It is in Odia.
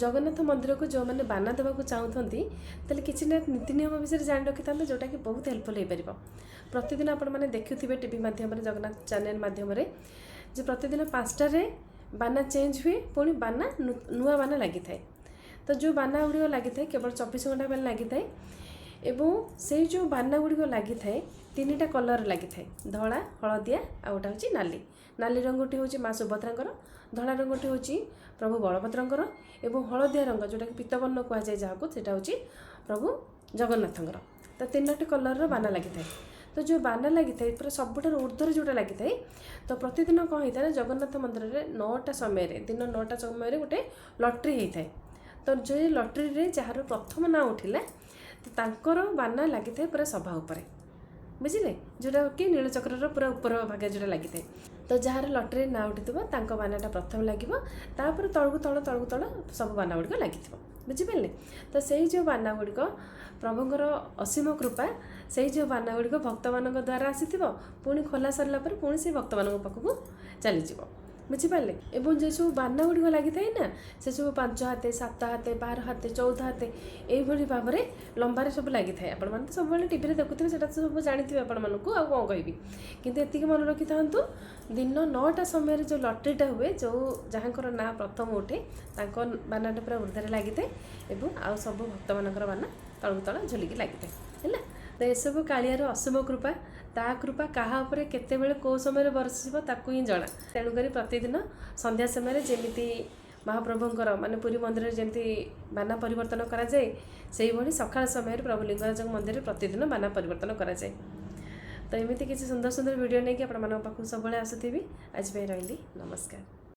ଜଗନ୍ନାଥ ମନ୍ଦିରକୁ ଯେଉଁମାନେ ବାନା ଦେବାକୁ ଚାହୁଁଛନ୍ତି, ତାହେଲେ କିଛି ନା ନୀତି ନିୟମ ବିଷୟରେ ଜାଣି ରଖିଥାନ୍ତୁ, ଯେଉଁଟାକି ବହୁତ ହେଲ୍ପଫୁଲ୍ ହେଇପାରିବ। ପ୍ରତିଦିନ ଆପଣମାନେ ଦେଖୁଥିବେ ଟିଭି ମାଧ୍ୟମରେ, ଜଗନ୍ନାଥ ଚ୍ୟାନେଲ୍ ମାଧ୍ୟମରେ ଯେ ପ୍ରତିଦିନ 5ଟାରେ ବାନା ଚେଞ୍ଜ ହୁଏ, ପୁଣି ବାନା ନୂଆ ବାନା ଲାଗିଥାଏ। ତ ଯେଉଁ ବାନା ଗୁଡ଼ିକ ଲାଗିଥାଏ, କେବଳ 24 ଘଣ୍ଟା ପାଇଁ ଲାଗିଥାଏ ଏବଂ ସେଇ ଯେଉଁ ବାନା ଗୁଡ଼ିକ ଲାଗିଥାଏ, ତିନିଟା କଲର୍ ଲାଗିଥାଏ: ଧଳା, ହଳଦିଆ ଆଉ ଗୋଟେ ହେଉଛି ନାଲି। ନାଲି ରଙ୍ଗଟି ହେଉଛି ମା ସୁଭଦ୍ରାଙ୍କର, ଧଳା ରଙ୍ଗଟି ହେଉଛି ପ୍ରଭୁ ବଳଭଦ୍ରଙ୍କର ଏବଂ ହଳଦିଆ ରଙ୍ଗ, ଯେଉଁଟାକି ପିତବର୍ଣ୍ଣ କୁହାଯାଏ ଯାହାକୁ, ସେଇଟା ହେଉଛି ପ୍ରଭୁ ଜଗନ୍ନାଥଙ୍କର। ତ ତିନୋଟି କଲର୍ର ବାନା ଲାଗିଥାଏ। ତ ଯେଉଁ ବାନା ଲାଗିଥାଏ, ପୁରା ସବୁଠାରୁ ଉର୍ଦ୍ଧ୍ୱରେ ଯେଉଁଟା ଲାଗିଥାଏ, ତ ପ୍ରତିଦିନ କ'ଣ ହେଇଥାଏ ନା, ଜଗନ୍ନାଥ ମନ୍ଦିରରେ 9ଟା ସମୟରେ, ଦିନ 9ଟା ସମୟରେ ଗୋଟେ ଲଟେରୀ ହେଇଥାଏ। ତ ଯେଉଁ ଲଟେରୀରେ ଯାହାର ପ୍ରଥମ ନାଁ ଉଠିଲା, ତ ତାଙ୍କର ବାନା ଲାଗିଥାଏ ପୁରା ସଭା ଉପରେ, ବୁଝିଲେ? ଯେଉଁଟା କି ନୀଳଚକ୍ରର ପୁରା ଉପର ଭାଗରେ ଯେଉଁଟା ଲାଗିଥାଏ। ତ ଯାହାର ଲଟେରୀ ନାଁ ଉଠିଥିବ, ତାଙ୍କ ବାନାଟା ପ୍ରଥମେ ଲାଗିବ। ତାପରେ ତଳକୁ ତଳ, ତଳକୁ ତଳ ସବୁ ବାନା ଗୁଡ଼ିକ ଲାଗିଥିବ, ବୁଝିପାରିଲେ? ତ ସେଇ ଯେଉଁ ବାନା ଗୁଡ଼ିକ, ପ୍ରଭୁଙ୍କର ଅସୀମ କୃପା, ସେଇ ଯେଉଁ ବାନା ଗୁଡ଼ିକ ଭକ୍ତମାନଙ୍କ ଦ୍ୱାରା ଆସିଥିବ, ପୁଣି ଖୋଲା ସରିଲା ପରେ ପୁଣି ସେଇ ଭକ୍ତମାନଙ୍କ ପାଖକୁ ଚାଲିଯିବ, ବୁଝିପାରିଲେ? ଏବଂ ଯେ ସବୁ ବାନା ଗୁଡ଼ିକ ଲାଗିଥାଏ ନା, ସେସବୁ 5 ହାତେ, 7 ହାତେ, 12 ହାତେ, 14 ହାତେ, ଏଇଭଳି ଭାବରେ ଲମ୍ବାରେ ସବୁ ଲାଗିଥାଏ। ଆପଣମାନେ ତ ସବୁବେଳେ ଟିଭିରେ ଦେଖୁଥିବେ, ସେଇଟା ତ ସବୁ ଜାଣିଥିବେ, ଆପଣମାନଙ୍କୁ ଆଉ କ'ଣ କହିବି? କିନ୍ତୁ ଏତିକି ମନେ ରଖିଥାନ୍ତୁ, ଦିନ 9ଟା ସମୟରେ ଯେଉଁ ଲଟେରୀଟା ହୁଏ, ଯେଉଁ ଯାହାଙ୍କର ନାଁ ପ୍ରଥମ ଉଠେ, ତାଙ୍କ ବାନାଟା ପୁରା ଉର୍ଦ୍ଧ୍ୱରେ ଲାଗିଥାଏ ଏବଂ ଆଉ ସବୁ ଭକ୍ତମାନଙ୍କର ବାନା ତଳକୁ ତଳ ଝୁଲିକି ଲାଗିଥାଏ। ହେଲା ତ, ଏସବୁ କାଳିଆର ଅସୀମ କୃପା। ତା କୃପା କାହା ଉପରେ କେତେବେଳେ କେଉଁ ସମୟରେ ବର୍ଷିବ, ତାକୁ ହିଁ ଜଣା। ତେଣୁକରି ପ୍ରତିଦିନ ସନ୍ଧ୍ୟା ସମୟରେ ଯେମିତି ମହାପ୍ରଭୁଙ୍କର, ମାନେ ପୁରୀ ମନ୍ଦିରରେ ଯେମିତି ବାନା ପରିବର୍ତ୍ତନ କରାଯାଏ, ସେଇଭଳି ସକାଳ ସମୟରେ ପ୍ରଭୁ ଲିଙ୍ଗରାଜଙ୍କ ମନ୍ଦିରରେ ପ୍ରତିଦିନ ବାନା ପରିବର୍ତ୍ତନ କରାଯାଏ। ତ ଏମିତି କିଛି ସୁନ୍ଦର ସୁନ୍ଦର ଭିଡ଼ିଓ ନେଇକି ଆପଣମାନଙ୍କ ପାଖକୁ ସବୁବେଳେ ଆସୁଥିବି। ଆଜି ପାଇଁ ରହିଲି, ନମସ୍କାର।